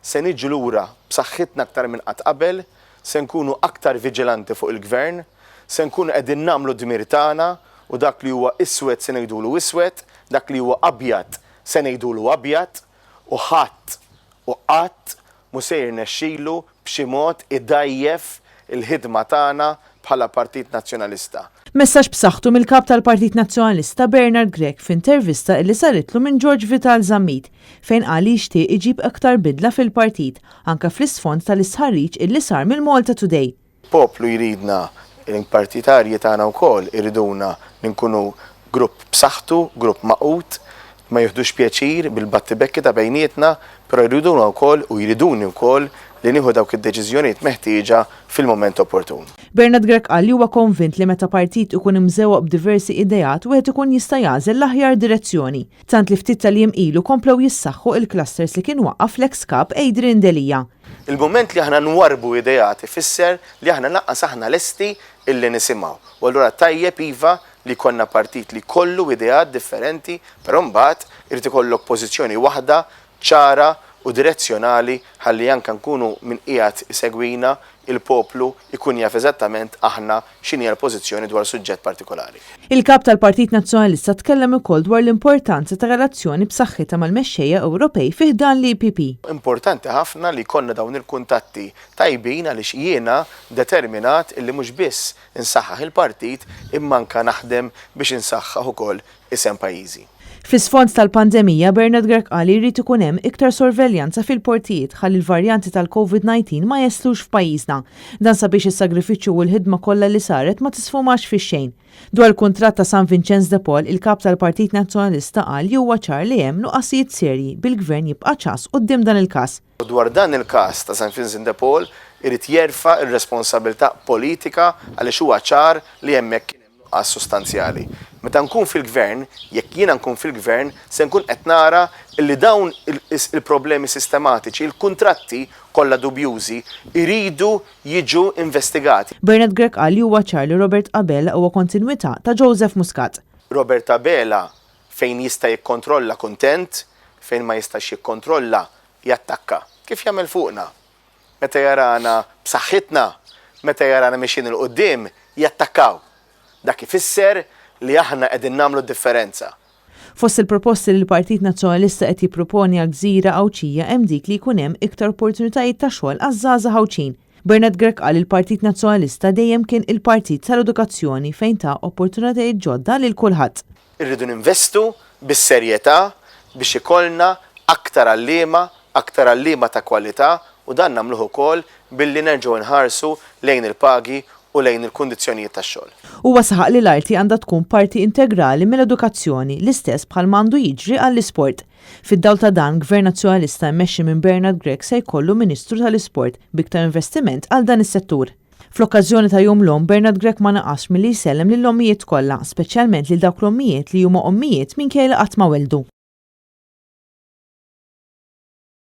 Se niġu lura b'saħħitna aktar minn qatt qabel, se nkunu aktar viġilanti fuq il-Gvern, se nkunu qegħdin nagħmlu d-dmir tagħna u dak li huwa iswed se ngħidulu iswed, dak li huwa abjad se ngħidulu abjad u ħadd u qatt mhu se jirnexxilu b'xi mod idgħajjef il-ħidma tagħna bħala Partit Nazzjonalista. Messaġġ b'saħħtu mill-Kap tal-Partit Nazzjonalista Bernard Grech f'intervista illi saritlu minn George Vital Zammit fejn qal li jixtieq iġib aktar bidla fil-partit anke fl-isfond tal-istħarriġ illi sar mill-Malta Today. Il-poplu jridna, il-partitarji tagħna wkoll iriduna li nkunu grupp b'saħħtu, grupp magħqud, ma jieħdux pjaċir bil-battibekki ta' bejnietna, però jriduna wkoll u jriduni wkoll li nieħu dawk id-deċiżjonijiet meħtieġa fil-mument opportun. Bernard Grech qal li huwa konvint li meta partit ikun imżewwaq b'diversi ideat wieħed ikun jista' jagħżel l-aħjar direzzjoni. Tant li ftit tal-jiem ilu komplew jissaħħu il-clusters li kien waqqaf l-eks Kap Adrian Delia. Il-mument li aħna nwarrbu ideat ifisser li aħna lanqas aħna lesti illi nisimgħu. U allura tajjeb iva li jkollna partit li jkollu ideat differenti, però mbagħad irid ikollok pożizzjoni waħda ċara u direzzjonali ħalli anke nkunu min qiegħed isegwina, il-poplu, ikun jaf eżattament aħna x'inhi l-pożizzjoni dwar suġġett partikolari. Il-Kap tal-Partit Nazzjonalista tkellem ukoll dwar l-importanza ta' relazzjoni b'saħħitha mal-mexxejja Ewropej fi ħdan l-EPP. Importanti ħafna li jkollna dawn il-kuntatti tajbin għaliex jiena determinat illi mhux biss insaħħaħ il-partit imma anke naħdem biex insaħħaħ ukoll isem pajjiżi. Fl-isfond tal-pandemija, Bernard Grech qal li jrid ikun hemm iktar sorveljanza fil-portijiet ħalli l-varjanti tal-Covid 19 ma jeslux f'pajjiżna. Dan sabiex is-sagrifiċċju u l-ħidma kollha li saret ma tisfumax fix-xejn. Dwar il-kuntratt ta' San Vinċenz de Paul, il-Kap tal-Partit Nazzjonalista qal li huwa ċar li hemm nuqqasijiet serji bil-Gvern jibqa' ċass quddiem dan il-każ. Dwar dan il-każ ta' San Vincent de Paul irid jerfa' r-responsabilità politika għaliex huwa ċar li hemmhekk kien hemm nuqqas sostanzjali. Meta nkun fil-Gvern, jekk jiena nkun fil-Gvern, se nkun qed nara li dawn il-problemi sistematiċi, il-kuntratti kollha dubjużi, iridu jiġu investigati. Bernard Grech qal li huwa ċar li Robert Abela huwa kontinwità ta' Joseph Muscat. Robert Abela fejn jista' jikkontrolla kuntent, fejn ma jistax jikkontrolla jattakka. Kif jagħmel fuqna. Meta jarana b'saħħitna, meta jarana mexjin 'il quddiem, jattakkaw. Dak ifisser li aħna qegħdin nagħmlu d-differenza. Fost il-proposti li l-Partit Nazzjonalista qed jipproponi għall-gżira Għawdxija hemm dik li jkun hemm iktar opportunitajiet ta' xogħol għaż-żgħażagħ Għawdxin. Bernard Grech qal li l-Partit Nazzjonalista dejjem kien il-partit tal-edukazzjoni fejn ta opportunitajiet ġodda lil kulħadd. Irridu ninvestu bis-serjetà biex ikollna aktar għalliema, aktar għalliema ta' kwalità u dan nagħmluh ukoll billi nerġgħu nħarsu lejn il-pagi u lejn il-kundizzjonijiet tax-xogħol. Huwa saħaq li l-arti għandha tkun parti integrali mill-edukazzjoni, l-istess bħal ma għandu jiġri għall-isport. Fid-dawl ta' dan, Gvern Nazzjonalista mmexxi minn Bernard Grech se jkollu Ministru tal-Isport b'iktar investiment għal dan is-settur. Fl-okkażjoni ta' Jum l-Omm, Bernard Grech ma naqasx milli jsellem lill-ommijiet kollha, speċjalment lil dawk l-ommijiet li huma ommijiet minkejja li qatt ma welldu.